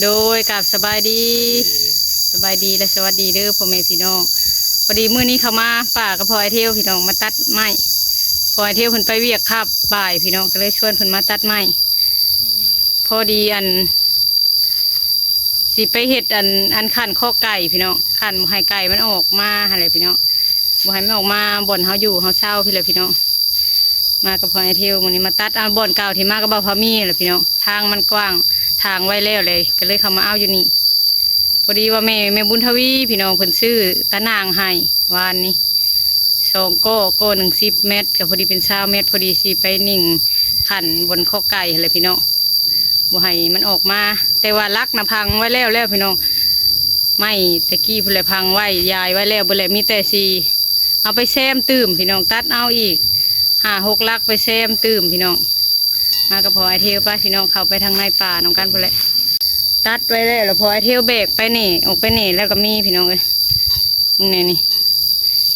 ໂດຍ ກາບສະບາຍດີ ສະບາຍດີ ແລະ ສະຫວັດດີເດີພໍ່ແມ່ພີ່ນ້ອງ. ພໍດີມື້ນີ້ເຂົ້າມາປ່າກັບພໍ່ອ້າຍເທວພີ່ນ້ອງ ມາຕັດໄມ້. ພໍ່ອ້າຍເທວເພິ່ນໄປວຽກຄາບບ່າຍພີ່ນ້ອງ ກໍເລີຍຊວນເພິ່ນມາຕັດໄມ້. ພໍດີອັນ ຊິໄປເຮັດອັນ ອັນຂັນຄອກໄກ່ພີ່ນ້ອງ ຂັນບໍ່ໃຫ້ໄກ່ມັນອອກມາຫັ້ນແຫຼະພີ່ນ້ອງ ບໍ່ໃຫ້ມັນອອກມາບ່ອນເຮົາຢູ່ເຮົາເຊົາພີ້ແຫຼະພີ່ນ້ອງ. ມາກັບພໍ່ອ້າຍເທວ ມື້ນີ້ມາຕັດເອົາບ່ອນເກົ່າທີ່ມາກັບບ່າວພາມີແຫຼະພີ່ນ້ອງ. ທາງມັນກວ້າງ ທາງໄວ້ແລ້ວເລີຍ ກໍເລີຍເຂົ້າມາເອົາຢູ່ນີ້. ພໍດີວ່າແມ່ ແມ່ບຸນທະວີພີ່ນ້ອງ ເພິ່ນຊື້ຕາໜ່າງໃຫ້ວານນີ້ ສອງກໍ ກໍໜຶ່ງສິບແມັດ ກໍພໍດີເປັນຊາວແມັດ. ພໍດີຊິໄປໜິ່ງຂັນບ່ອນຄອກໄກ່ຫັ້ນແຫຼະພີ່ນ້ອງ ບໍ່ໃຫ້ມັນອອກມາ. ແຕ່ວ່າຫຼັກນະພັງໄວ້ແລ້ວແລ້ວພີ່ນ້ອງ ໄມ້ແຕ່ກີ້ພຸ້ນແຫຼະ ພັງໄວ້ ຢາຍໄວ້ແລ້ວເບິດແຫຼະ ມີແຕ່ຊິເອົາໄປແຊມຕື່ມພີ່ນ້ອງ ຕັດເອົາອີກຫ້າຫົກຫຼັກໄປແຊມຕື່ມພີ່ນ້ອງ. ມາກັບພໍ່ອ້າຍເທວໄປພີ່ນ້ອງ ເຂົ້າໄປທາງໃນປ່ານຳກັນພຸ້ນແຫຼະ. ຕັດໄວ້ແລ້ວ ແລ້ວພໍ່ອ້າຍເທວແບກໄປນີ້ ອອກໄປນີ້ ແລ້ວກໍມີພີ່ນ້ອງເອີຍ ເບິ່ງແດ່ນີ້.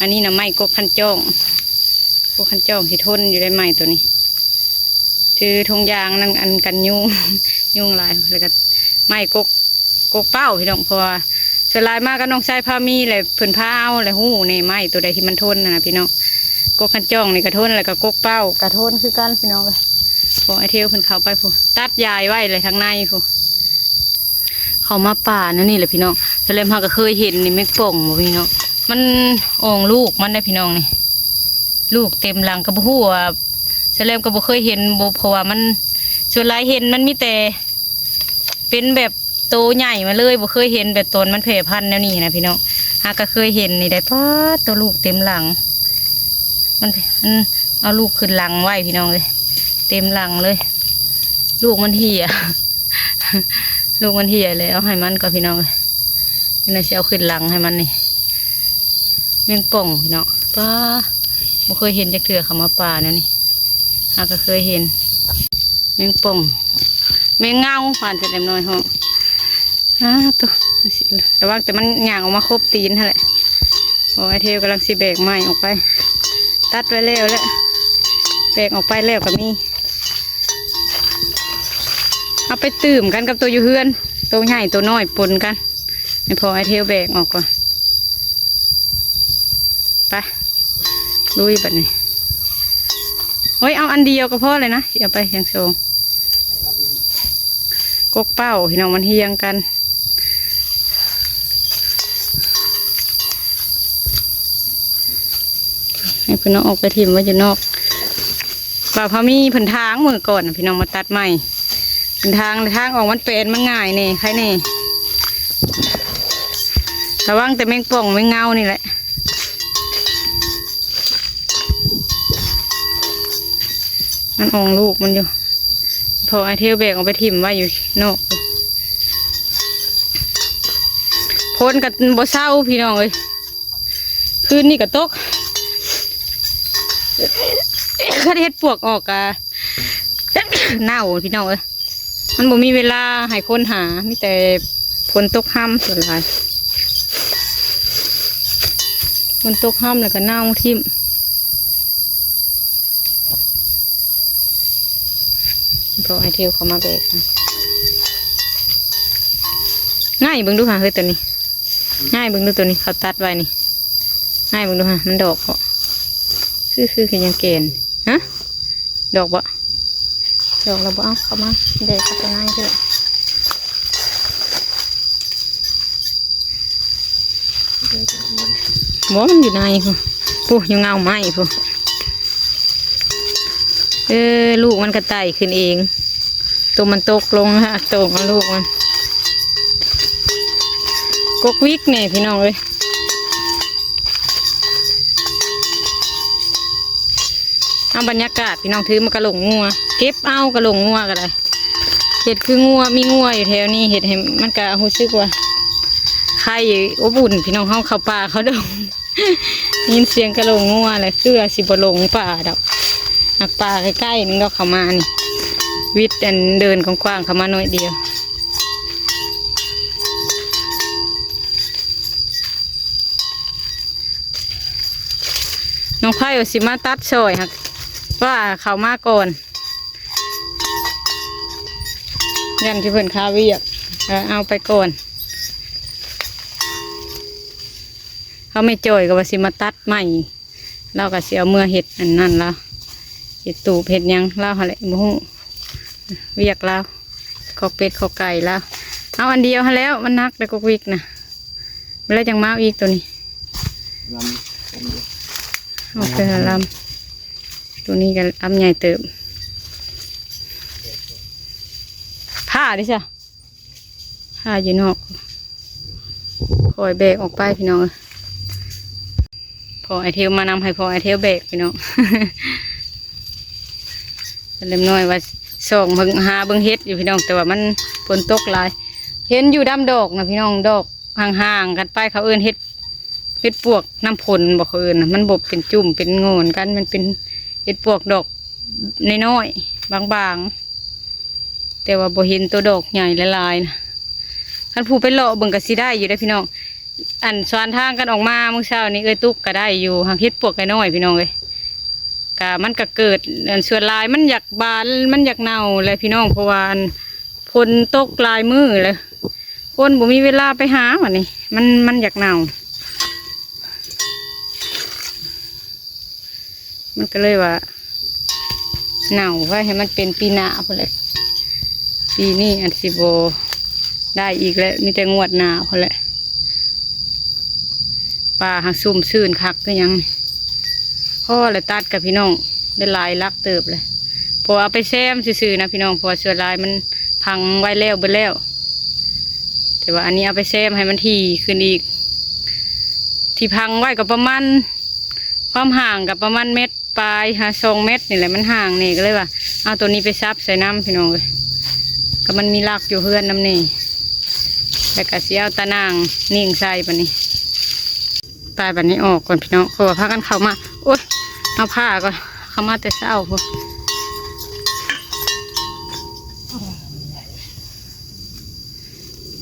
ອັນນີ້ນະໄມ້ກົກຄັນຈ້ອງ ກົກຄັນຈ້ອງຊິທົນຢູ່ໄດ໋ ໄມ້ໂຕນີ້ ຖືຖົງຢາງນັ້ນ ອັນກັນຍຸງ ຍຸງຫຼາຍ. ແລ້ວກໍໄມ້ກົກ ກົກເປົ້າພີ່ນ້ອງ ເພາະວ່າສ່ວນຫຼາຍມາກັບນ້ອງຊາຍພາມີແຫຼະ ເພິ່ນພາເອົາແຫຼະ ຮູ້ແນ່ໄມ້ໂຕໃດທີ່ມັນທົນຫັ້ນນະພີ່ນ້ອງ. ກົກຄັນຈ້ອງນີ້ກໍທົນ ແລ້ວກໍກົກເປົ້າກໍທົນຄືກັນພີ່ນ້ອງເອີຍ. ພໍອ້າຍເທວເພິ່ນເຂົ້າໄປພຸ້ນ ຕັດຢາຍໄວ້ແຫຼະທາງໃນພຸ້ນ. ເຂົ້າມາປ່າແນວນີ້ແຫຼະພີ່ນ້ອງ ສະແລມເຮົາກໍເຄີຍເຫັນນີ້ ແມງປ່ອງບໍ່ພີ່ນ້ອງ ມັນອອງລູກມັນໄດ໋ພີ່ນ້ອງນີ້ ລູກເຕັມຫຼັງ. ກໍບໍ່ຮູ້ວ່າ ສະແລມກໍບໍ່ເຄີຍເຫັນບໍ່ ເພາະວ່າມັນ ສ່ວນຫຼາຍເຫັນມັນມີແຕ່ເປັນແບບໂຕໃຫຍ່ມາເລີຍ ບໍ່ເຄີຍເຫັນແບບຕອນມັນແຜ່ພັນແນວນີ້ນະພີ່ນ້ອງ. ຫາກໍເຄີຍເຫັນນີ້ໄດ໋ ປາດ ໂຕລູກເຕັມຫຼັງ ມັນ ມັນເອົາລູກຂຶ້ນຫຼັງໄວ້ພີ່ນ້ອງເອີຍ ເຕັມຫຼັງເລີຍ. ລູກມັນເຫ່ຍ ລູກມັນເຫ່ຍແລ້ວ ເອົາໃຫ້ມັນກ່ອນພີ່ນ້ອງເອີຍ. ນີ້ນະ ຊິເອົາຂຶ້ນຫຼັງໃຫ້ມັນນີ້. ແມງປ່ອງພີ່ນ້ອງ ປາ ບໍ່ເຄີຍເຫັນຈັກເທື່ອ ເຂົ້າມາປ່າແນວນີ້ ຫາກໍເຄີຍເຫັນ. ແມງປ່ອງ ແມງເງົາ ຫວານຈະເລັມນ້ອຍຮ້ອງ. ອ້າໂຕ ລະວັງແຕ່ມັນຍ່າງອອກມາຄົບຕີນຫັ້ນແຫຼະ. ໂອ້ ອ້າຍເທວກຳລັງຊິແບກໄມ້ອອກໄປ ຕັດໄວ້ແລ້ວແຫຼະ ແບກອອກໄປແລ້ວກໍມີ. ເອົາໄປຕື່ມກັນກັບໂຕຢູ່ເຮືອນ ໂຕໃຫຍ່ໂຕນ້ອຍປົນກັນ ໃຫ້ພໍ່ອ້າຍເທວແບກອອກກ່ອນ. ໄປ ລຸຍບັດນີ້. ໂອ້ຍ ເອົາອັນດຽວກໍພໍແລ້ວນະ ຊິເອົາໄປຫຍັງສອງ. ກົກເປົ້າພີ່ນ້ອງ ມັນຮຽງກັນ ໃຫ້ເພິ່ນເອົາອອກໄປຖິ້ມໄວ້ຢູ່ນອກ. ບ່າວພາມີເພິ່ນຖາງມື້ກ່ອນ ພີ່ນ້ອງມາຕັດໄມ້ ເພິ່ນຖາງ ທາງອອກມັນແປນ ມັນງ່າຍແດ່ ໄຄແດ່. ລະວັງແຕ່ແມງປ່ອງແມງເງົານີ້ແຫຼະ ມັນອອງລູກມັນຢູ່. ພໍອ້າຍເທວແບກອອກໄປຖິ້ມໄວ້ຢູ່ນອກ ຝົນກໍບໍ່ເຊົາພີ່ນ້ອງເອີຍ. ຄືນນີ້ກໍຕົກ ຄັນເຮັດປວກອອກກະເນົ່າພີ່ນ້ອງເອີຍ. ມັນບໍ່ມີເວລາໃຫ້ຄົນຫາ ມີແຕ່ຝົນຕົກຮຳສ່ວນຫຼາຍ ຝົນຕົກຮຳແລ້ວກໍເນົ່າຖິ້ມ. ພໍອ້າຍເທວເຂົ້າມາແບກ ງ່າຍເບິ່ງດູຫາເຮີຍໂຕນີ້ ງ່າຍເບິ່ງດູໂຕນີ້ ເຂົາຕັດໄວ້ນີ້ ງ່າຍເບິ່ງດູຫາ ມັນດອກບໍ່ ຄື ຄື ຄືຍັງແກ່ນ ຮະ ດອກບໍ່ ດອກແລ້ວບໍ່ ເອົາເຂົ້າມາແບກເອົາໂຕໃນເດີ. ບໍ່ ມັນຢູ່ໃນພຸ້ນ ພຸ້ນ ຢູ່ເງົາໄມ້ພຸ້ນ. ເອີ ລູກມັນກະໄຕ່ຂຶ້ນເອງ ໂຕມັນຕົກລົງ ໂຕມາລູກມັນ ກົກວິກແນ່ພີ່ນ້ອງເອີຍ. ເອົາບັນຍາກາດພີ່ນ້ອງ ຖືມາກະໂຫຼງງົວ ເກັບເອົາກະໂຫຼງງົວກະໄດ້. ເຮັດຄືງົວ ມີງົວຢູ່ແຖວນີ້ ເຮັດໃຫ້ມັນກະຮູ້ສຶກວ່າໄຄ ອົບອຸ່ນພີ່ນ້ອງເຮົາ ເຂົ້າປ່າເຂົ້າດົງ ໄດ້ຍິນສຽງກະໂຫຼງງົວແລ້ວ ຄືວ່າຊິບໍ່ຫຼົງປ່າດອກ ຫາກປ່າໃກ້ໆ ໜຶ່ງດອກເຂົ້າມານີ້ ວິດອັນເດີ່ນກວ້າງໆ ເຂົ້າມາໜ້ອຍດຽວ. ນ້ອງໄພວ່າຊິມາຕັດຊ່ອຍ ຫາກວ່າເຂົາມາກ່ອນ ຢ້ານທີ່ເພິ່ນຄາວຽກ. ເອີ ເອົາໄປກ່ອນ. ເຮົາແມ່ຈ້ອຍກໍວ່າຊິມາຕັດໄມ້ ລາວກໍຊິເອົາເມືອເຮັດອັນນັ້ນລາວ ເຮັດຕູບເຮັດຫຍັງລາວຫັ້ນແຫຼະ ບໍ່ຮູ້ວຽກລາວ ຄອກເປັດຄອກໄກ່ລາວ. ເອົາອັນດຽວຫັ້ນແຫຼ້ວ ມັນໜັກແລ້ວ ກົກວິກນະ. ແລ້ວຈັ່ງມາເອົາອີກໂຕນີ້ ລຳ ເອົາເທື່ອລຳ. ໂຕນີ້ກໍລຳໃຫຍ່ເຕີບ. ຜ້າເດ້ຊະ ຜ້າຢູ່ນອກ ຄ່ອຍແບກອອກໄປພີ່ນ້ອງເອີຍ. ພໍ່ອ້າຍເທວມານຳ ໃຫ້ພໍ່ອ້າຍເທວແບກພີ່ນ້ອງ. ເລັກນ້ອຍວ່າສ່ອງເບິ່ງ ຫາເບິ່ງເຫັດຢູ່ພີ່ນ້ອງ ແຕ່ວ່າມັນຝົນຕົກຫຼາຍ. ເຫັນຢູ່ດຳດອກນະພີ່ນ້ອງ ດອກຫ່າງໆກັນໄປ ເຂົາເອີ້ນເຫັດ ເຫັດປວກນ້ຳຝົນບໍ ເຂົາເອີ້ນນະ. ມັນບໍ່ເປັນຈຸ້ມເປັນໂງ່ນກັນ ມັນເປັນເຫັດປວກດອກນ້ອຍໆ ບາງໆ ແຕ່ວ່າບໍ່ເຫັນໂຕດອກໃຫຍ່ຫຼາຍໆນະ. ຄັນຜູ້ໄປເລາະເບິ່ງກໍຊິໄດ້ຢູ່ເດ້ພີ່ນ້ອງ. ອັນສວນທາງກັນອອກມາມື້ເຊົ້ານີ້ ເອື້ອຍຕຸກກໍໄດ້ຢູ່ ຫາກເຫັດປວກນ້ອຍໆ ພີ່ນ້ອງເອີຍ. ກະມັນກະເກີດ ອັນສ່ວນຫຼາຍມັນຢາກບານ ມັນຢາກເນົ່າແຫຼະພີ່ນ້ອງ ເພາະວ່າອັນຝົນຕົກຫຼາຍມື້ແລ້ວ ຄົນບໍ່ມີເວລາໄປຫາບັດນີ້ ມັນ ມັນຢາກເນົ່າ ມັນກໍເລີຍວ່າເນົ່າໄວ້ ໃຫ້ມັນເປັນປີໜ້າພຸ້ນແຫຼະ. ປີນີ້ອາດຊິບໍ່ໄດ້ອີກແລ້ວ ມີແຕ່ງວດໜ້າພຸ້ນແຫຼະ. ປ່າຫາກຊຸ່ມຊື່ນຄັກຄືຫຍັງ. ພໍແລ້ວຕັດກັບພີ່ນ້ອງ ໄດ້ຫຼາຍຫຼັກເຕີບເລີຍ ເພາະວ່າເອົາໄປແຊມຊື່ໆນະພີ່ນ້ອງ ເພາະວ່າສ່ວນຫຼາຍມັນພັງໄວ້ແລ້ວເບິດແລ້ວ. ແຕ່ວ່າອັນນີ້ເອົາໄປແຊມໃຫ້ມັນຖີ່ຂຶ້ນອີກ ທີ່ພັງໄວ້ກໍປະມານ ຄວາມຫ່າງກໍປະມານແມັດປາຍຫາສອງແມັດນີ້ແຫຼະ ມັນຫ່າງແດ່ ກໍເລີຍວ່າເອົາໂຕນີ້ໄປສັບໃສ່ນຳພີ່ນ້ອງເອີຍ. ກໍມັນມີຫຼັກຢູ່ເຮືອນນຳແດ່ ແລ້ວກໍຊິເອົາຕາໜ່າງໜິ່ງໃສ່ບັດນີ້. ໄປບັດນີ້ອອກກ່ອນພີ່ນ້ອງ ເພາະວ່າພາກັນເຂົ້າມາ ໂອ້ຍ ເອົາຜ້າກ່ອນ ເຂົ້າມາແຕ່ເຊົ້າພຸ້ນ.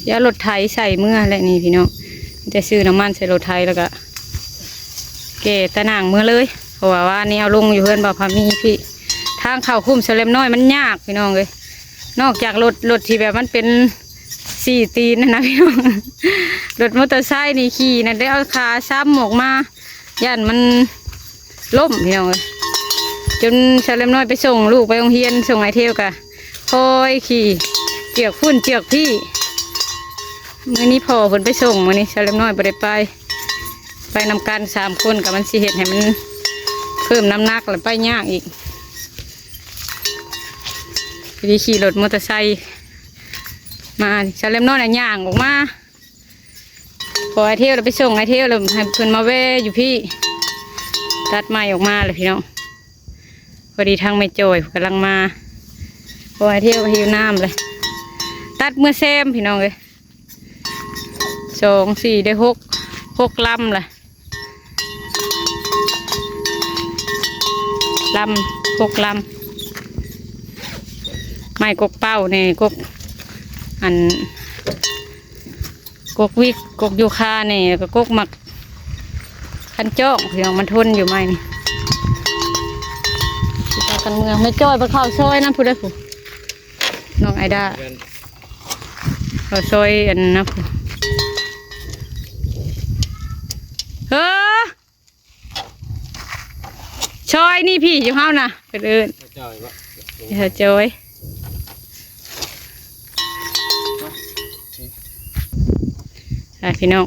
ຢ່າລົດໄຖໃສ່ເມືອແຫຼະນີ້ພີ່ນ້ອງ ມີແຕ່ຊື້ນ້ຳມັນໃສ່ລົດໄຖ ແລ້ວກະແກ່ຕາໜ່າງເມືອເລີຍ ເພາະວ່າວານນີ້ເອົາລົງຢູ່ເຮືອນບ່າວພາມີພີ້. ທາງເຂົ້າຄຸ້ມສະແລັມນ້ອຍມັນຍາກພີ່ນ້ອງເອີຍ ນອກຈາກລົດ ລົດທີ່ແບບມັນເປັນສີ່ຕີນຫັ້ນນະພີ່ນ້ອງ ລົດມໍເຕີໄຊນີ້ຂີ່ນັ້ນ ໄດ້ເອົາຂາຊ້ຳອອກມາ ຢ້ານມັນ ລົ້ມພີ່ນ້ອງເອີຍ. ຈົນສາວແລັມນ້ອຍໄປສົ່ງລູກໄປໂຮງຮຽນ ສົ່ງອ້າຍເທວກະຄ່ອຍຂີ່ ເຈືອກພຸ້ນເຈືອກພີ້. ມື້ນີ້ພໍ່ເພິ່ນໄປສົ່ງ ມື້ນີ້ສາວແລັມນ້ອຍບໍ່ໄດ້ໄປ ໄປນຳກັນສາມຄົນ ກະມັນຊິເຮັດໃຫ້ມັນເພີ່ມນ້ຳໜັກ ແລ້ວໄປຍາກອີກ. ພໍດີຂີ່ລົດມໍເຕີໄຊມາ ສາວແລັມນ້ອຍນະຍ່າງອອກມາ ພໍອ້າຍເທວລະໄປສົ່ງອ້າຍເທວລະ ໃຫ້ເພິ່ນມາແວ່ຢູ່ພີ້ ຕັດໄມ້ອອກມາລະພີ່ນ້ອງ. ພໍດີທາງແມ່ຈ້ອຍກຳລັງມາ ພໍອ້າຍເທວກໍຫິວນ້ຳເລີຍ ຕັດເມືອແຊມພີ່ນ້ອງເອີຍ. ສອງ ສີ່ ໄດ້ຫົກ ຫົກລຳລະ ລຳ ຫົກລຳ ໄມ້ກົກເປົ້າແດ່ ກົກ ອັນ ກົກວິກ ກົກຢູຄາແດ່ ແລ້ວກໍກົກໝາກຄັນຈ້ອງ ພີ່ນ້ອງ ມັນທົນຢູ່ໄມ້ນີ້. ຊິພາກັນເມືອ ແມ່ຈ້ອຍໄປເຂົ້າຊອຍນຳຜູ້ໃດຜູ້ ນ້ອງໄອດ້າ ເຂົ້າຊອຍອັນນະຜູ້ ເຮີ ຊອຍນີ້ພີ່ ຢູ່ເຮົານະ ເພິ່ນເອີ້ນ ເຂົາເຈົ້າວ່າ ເຂົາເຈົ້າ ອ່ະ ພີ່ນ້ອງ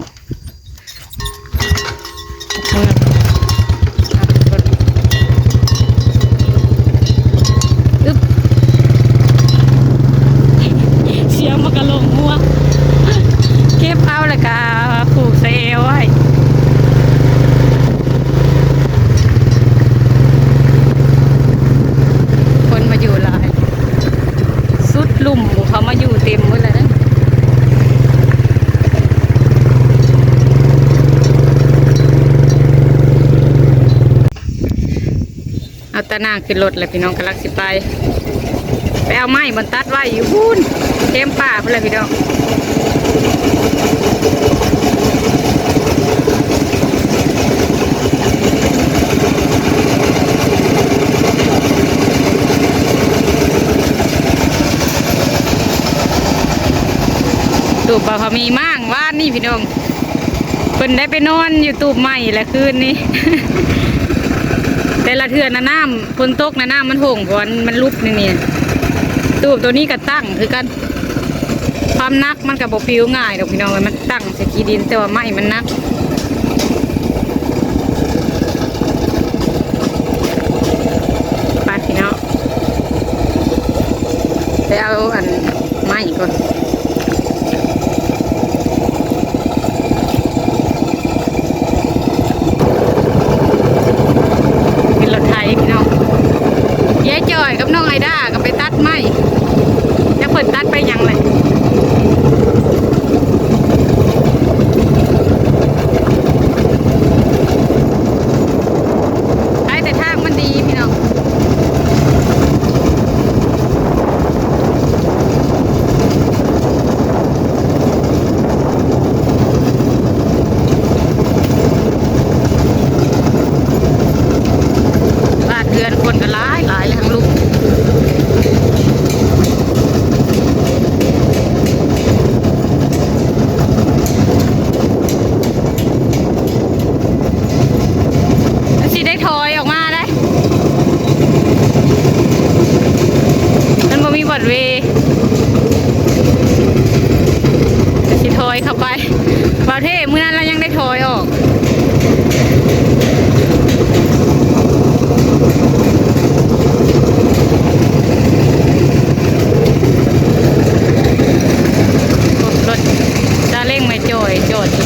ອຶບ ສຽງມັນກະລົງຫົວ ເກັບເອົາແລ້ວກະຜູກໃສ່ແອວໄວ້. ຄົນມາຢູ່ຫຼາຍ ສຸດລຸ່ມ ເຂົາມາຢູ່ເຕັມໝົດແລ້ວເດ້. ເອົາຕາໜ່າງຂຶ້ນລົດແລ້ວພີ່ນ້ອງ ກຳລັງຊິໄປ ໄປເອົາໄມ້ບ່ອນຕັດໄວ້ຢູ່ພຸ້ນ ແຄມປ່າພຸ້ນແຫຼະພີ່ນ້ອງ. ຕູບບ່າວພາມີມ້າງວານນີ້ພີ່ນ້ອງ ເພິ່ນໄດ້ໄປນອນຢູ່ຕູບໃໝ່ແຫຼະຄືນນີ້. ແຕ່ລະເທື່ອນະ ນ້ຳຝົນຕົກນະ ນ້ຳມັນຫົ່ງ ເພາະວ່າມັນຫຼຸດນີ້ນີ້. ຕູບໂຕນີ້ກໍຕັ້ງຄືກັນ ຄວາມໜັກມັນກໍບໍ່ປິວງ່າຍດອກພີ່ນ້ອງເອີຍ ມັນຕັ້ງໃສ່ຂີ້ດິນ ແຕ່ວ່າໄມ້ມັນໜັກ. ໄປພີ່ນ້ອງ ໄປເອົາອັນໄມ້ກ່ອນ ເປັນລົດໄຖພີ່ນ້ອງ. ຍາຍຈ່ອຍກັບນ້ອງໄອດ້າກໍໄປຕັດໄມ້ ຈັກເພິ່ນຕັດໄປຫຍັງແຫຼະ. ໄປແຕ່ທາງມັນດີພີ່ນ້ອງ ບ້ານເຮືອນຄົນກໍຫຼາຍໆ ແລ້ວທາງລຸ່ມ ມັນຊິໄດ້ຖອຍອອກມາໄດ໋ ມັນບໍ່ມີບ່ອນເວ ກໍຊິຖອຍເຂົ້າໄປ. ບ່າວເທ່ ມື້ນັ້ນລາວຍັງໄດ້ຖອຍອອກ ລົດຊາເລ້ງແມ່ຈ້ອຍຈອດຢູ່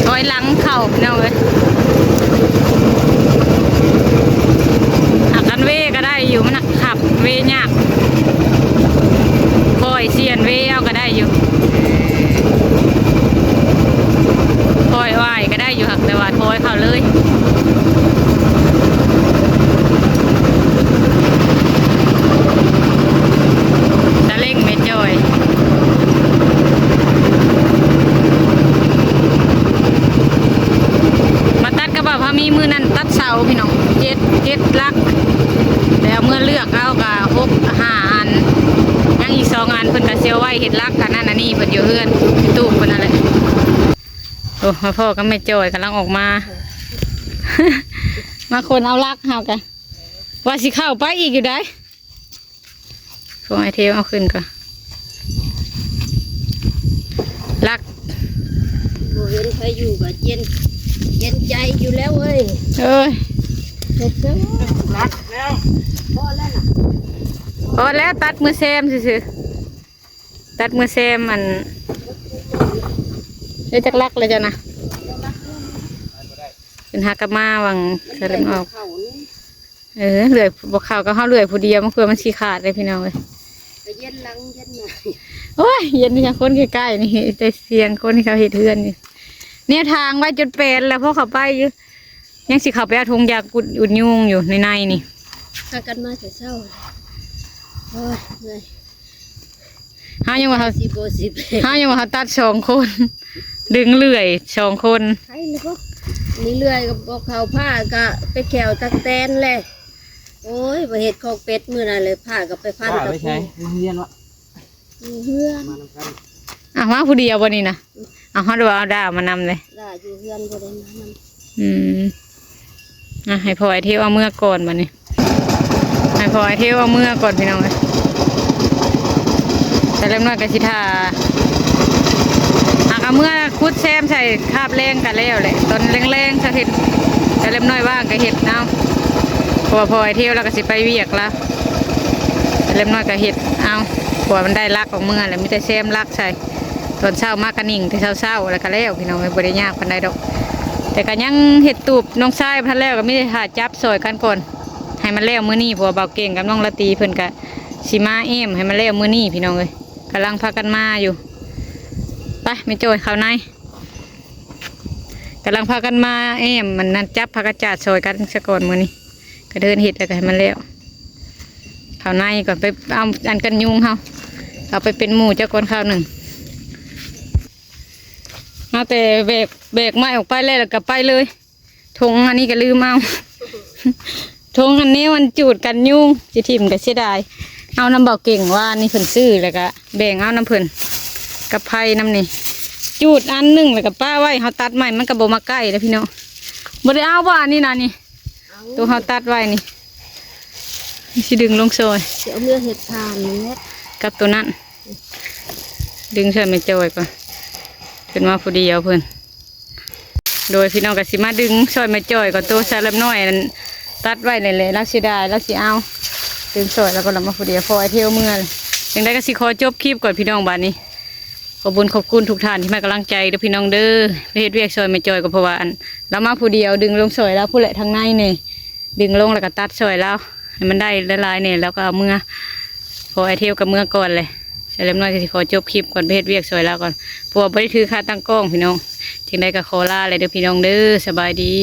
ຖອຍຫຼັງເຂົ້າ ພີ່ນ້ອງເອີຍ ຫາກອັນເວກໍໄດ້ຢູ່ ມັນຫາກຂັບເວຍາກ ຄ່ອຍສ່ຽນເວເອົາກໍໄດ້ຢູ່ ຄ່ອຍວ່າຍກໍໄດ້ຢູ່ ຫາກແຕ່ວ່າຖອຍເຂົ້າເລີຍ. ຕາເລັງແມ່ຈ້ອຍ ມາຕັດກັບບ່າວພາມີ ມື້ນັ້ນຕັດເສົາພີ່ນ້ອງ ເຈັດ ເຈັດຫຼັກ ແລ້ວເມືອເລືອກເອົາກະຫົກ ຫ້າອັນ ຍັງອີກສອງອັນ ເພິ່ນກະຊິເອົາໄວ້ເຮັດຫຼັກ ອັນນັ້ນອັນນີ້ ເພິ່ນຢູ່ເຮືອນ ຢູ່ຕູ້ເພິ່ນນັ້ນແຫຼະ. ໂອ້ ມາພໍ້ກັບແມ່ຈ້ອຍກຳລັງອອກມາ ມາຂົນເອົາຫຼັກ ເຮົາກະວ່າຊິເຂົ້າໄປອີກຢູ່ໃດ໋ ພວກອ້າຍເທວເອົາຂຶ້ນກ່ອນ ຫຼັກ ບໍ່ເຫັນໃຜຢູ່ກໍເຢັນ ເຢັນໃຈຢູ່ແລ້ວເວີຍ ເອີຍ ເຮັດເຊີງ ຫຼັກແລ້ວ ພໍແລ້ວນະ ພໍແລ້ວ ຕັດມືແຊມຊື່ໆ. ຕັດມືແຊມ ອັນ ໄດ້ຈັກຫຼັກແລ້ວເຈົ້ານະ ເພິ່ນຫາກັບມາຫວ່າງສະເລັມອອກ ເອີ ເລື່ອຍບໍ່ເຂົ້າກໍເຮົາເລື່ອຍຜູ້ດຽວ ມັນເພື່ອມັນຊິຂາດເດ້ພີ່ນ້ອງເອີຍ ກໍເຢັນຫຼັງເຢັນໜ້າ ໂອ້ຍ ເຢັນຫຍັງ ຄົນໃກ້ໆນີ້ ແຕ່ສຽງຄົນທີ່ເຂົາເຮັດເຮືອນນີ້ ແນວທາງໄວ້ຈົນແປນແລ້ວ ພໍເຂົ້າໄປຢູ່ ຍັງຊິເຂົ້າໄປເອົາຖົງຢາງອຸດ ອຸດຍຸງຢູ່ໃນໃນນີ້ ພາກັນມາແຕ່ເຊົ້າ ໂອ້ຍ ເມື່ອຍ ເຮົາຍັງວ່າເຮົາ ຊິບໍ່ ຊິໄປ ເຮົາຍັງວ່າເຮົາຕັດສອງຄົນ ດຶງເລື່ອຍສອງຄົນ ໃຜລະບໍ່ ນີ້ເລື່ອຍກໍບໍ່ເຂົ້າ ພ້າກໍໄປແຂ້ວຕັກແຕນແຫຼະ ໂອ້ຍ ບໍ່ເຮັດຂອງເປັດມື້ນັ້ນເລີຍ ພ້າກໍໄປພັນ ປ້າ ກັບ ໄປໃສ ຢູ່ໂຮງຮຽນວະ ຢູ່ເຮືອນ ມານຳກັນ ອ້າວ ມາຜູ້ດຽວບໍ່ນີ້ນະ ອືມ ອ້າວ ເຮົາໄດ້ວ່າເອົາດາວມານຳເດ້ ດາຢູ່ເຮືອນບໍ່ໄດ້ມານຳ ອືມ ອ່ະ ໃຫ້ພໍ່ອ້າຍເທວເອົາເມືອກ່ອນບັດນີ້ ໃຫ້ພໍ່ອ້າຍເທວເອົາເມືອກ່ອນພີ່ນ້ອງເອີຍ ແຕ່ເລັກນ້ອຍກໍຊິຖ້າ ຫາກເອົາເມືອຂຸດແຊມໃສ່ຄາບແລງກໍແລ້ວແຫຼະ ຕອນແລງໆ ຊະເຮັດ ແຕ່ເລັກນ້ອຍວ່າງກໍເຮັດເອົາ ເພາະວ່າພໍ່ອ້າຍເທວລາວກໍຊິໄປວຽກລາວ ເລັກນ້ອຍກໍເຮັດເອົາ ເພາະວ່າມັນໄດ້ຫຼັກອອກເມືອແລ້ວ ມີແຕ່ແຊມຫຼັກໃສ່ ຕອນເຊົ້າມາກໍໜິ່ງແຕ່ເຊົ້າໆ ແລ້ວກໍແລ້ວພີ່ນ້ອງເອີຍ ບໍ່ໄດ້ຍາກປານໃດດອກ ແຕ່ກໍຍັງເຮັດຕູບນ້ອງຊາຍບໍ່ທັນແລ້ວ ກໍມີແຕ່ຖ້າຈັບຊ່ອຍກັນກ່ອນ ໃຫ້ມັນແລ້ວມື້ນີ້ ເພາະວ່າບ່າວເກັ່ງກັບນ້ອງລາຕີເພິ່ນກໍຊິມາແອ້ມໃຫ້ມັນແລ້ວມື້ນີ້ພີ່ນ້ອງເອີຍ ກຳລັງພາກັນມາຢູ່ ໄປແມ່ຈ້ອຍເຂົ້າໃນ ກຳລັງພາກັນມາແອ້ມ ອັນນັ້ນ ຈັບຜັກກະຈາດຊ່ອຍກັນຊະກ່ອນມື້ນີ້ ກະເດີນເຮັດແລ້ວກະໃຫ້ມັນແລ້ວ ເຂົ້າໃນກ່ອນ ໄປເອົາອັນກັນຍຸງເຮົາ ເອົາໄປເປັນໝູ່ເຈົ້າກ່ອນຄາວໜຶ່ງ ເອົາແຕ່ແບກ ແບກໄມ້ອອກໄປແລ້ວ ແລ້ວກະໄປເລີຍ ຖົງອັນນີ້ກະລືມເອົາ ຖົງອັນແນວອັນຈູດກັນຍຸງ ຊິຖິ້ມກະເສຍດາຍ ເອົານຳເບົາເກັ່ງ ວານນີ້ເພິ່ນຊື້ ແລ້ວກະແບ່ງເອົານຳເພິ່ນ ກັບໄຜ່ນຳນີ້ ຈູດອັນໜຶ່ງ ແລ້ວກະປະໄວ້ ເຮົາຕັດໃໝ່ ມັນກະບໍ່ມາໃກ້ເດ້ພີ່ນ້ອງ ບໍ່ໄດ້ເອົາບໍ່ອັນນີ້ນະນີ້ ໂຕເຮົາຕັດໄວ້ນີ້ ຊິດຶງລົງຊ່ອຍ ຊິເອົາເມືອເຮັດຖ່ານນີ້ແຫຼະ ກັບໂຕນັ້ນ ດຶງຊ່ອຍແມ່ຈ້ອຍກ່ອນ ເພິ່ນມາຜູ້ດຽວເພິ່ນ ໂດຍພີ່ນ້ອງກະຊິມາດຶງຊ່ອຍແມ່ຈ້ອຍກ່ອນ ໂຕສາວແລັບນ້ອຍນັ້ນຕັດໄວ້ນີ້ແຫຼະ ລາວເສຍດາຍ ລາວຊິເອົາ ດຶງຊ່ອຍລາວກ່ອນ ລາວມາຜູ້ດຽວ ພໍອ້າຍເທວເມືອ ຈັ່ງໃດກະຊິຂໍຈົບຄລິບກ່ອນພີ່ນ້ອງ ບາດນີ້ ຂອບບຸນຂອບຄຸນທຸກທ່ານທີ່ໃຫ້ກຳລັງໃຈເດີພີ່ນ້ອງເດີ ໄປເຮັດວຽກຊ່ອຍແມ່ຈ້ອຍກໍເພາະວ່າ ອັນ ລາວມາຜູ້ດຽວ ດຶງລົງຊ່ອຍລາວພຸ້ນແຫຼະ ທາງໃນນີ້ ດຶງລົງແລ້ວກໍຕັດຊ່ອຍລາວ ໃຫ້ມັນໄດ້ຫຼາຍໆແດ່ ລາວກໍເອົາມືອ ພໍອ້າຍເທວກໍເມືອກ່ອນແຫຼະ ສາວແລັບນ້ອຍກໍຊິຂໍຈົບຄລິບກ່ອນ ໄປເຮັດວຽກຊ່ອຍລາວກ່ອນ ເພາະວ່າບໍ່ໄດ້ຖືຂາຕັ້ງກ້ອງພີ່ນ້ອງ ຈັ່ງໃດກໍຂໍລາແຫຼະເດີພີ່ນ້ອງເດີ ສະບາຍດີ.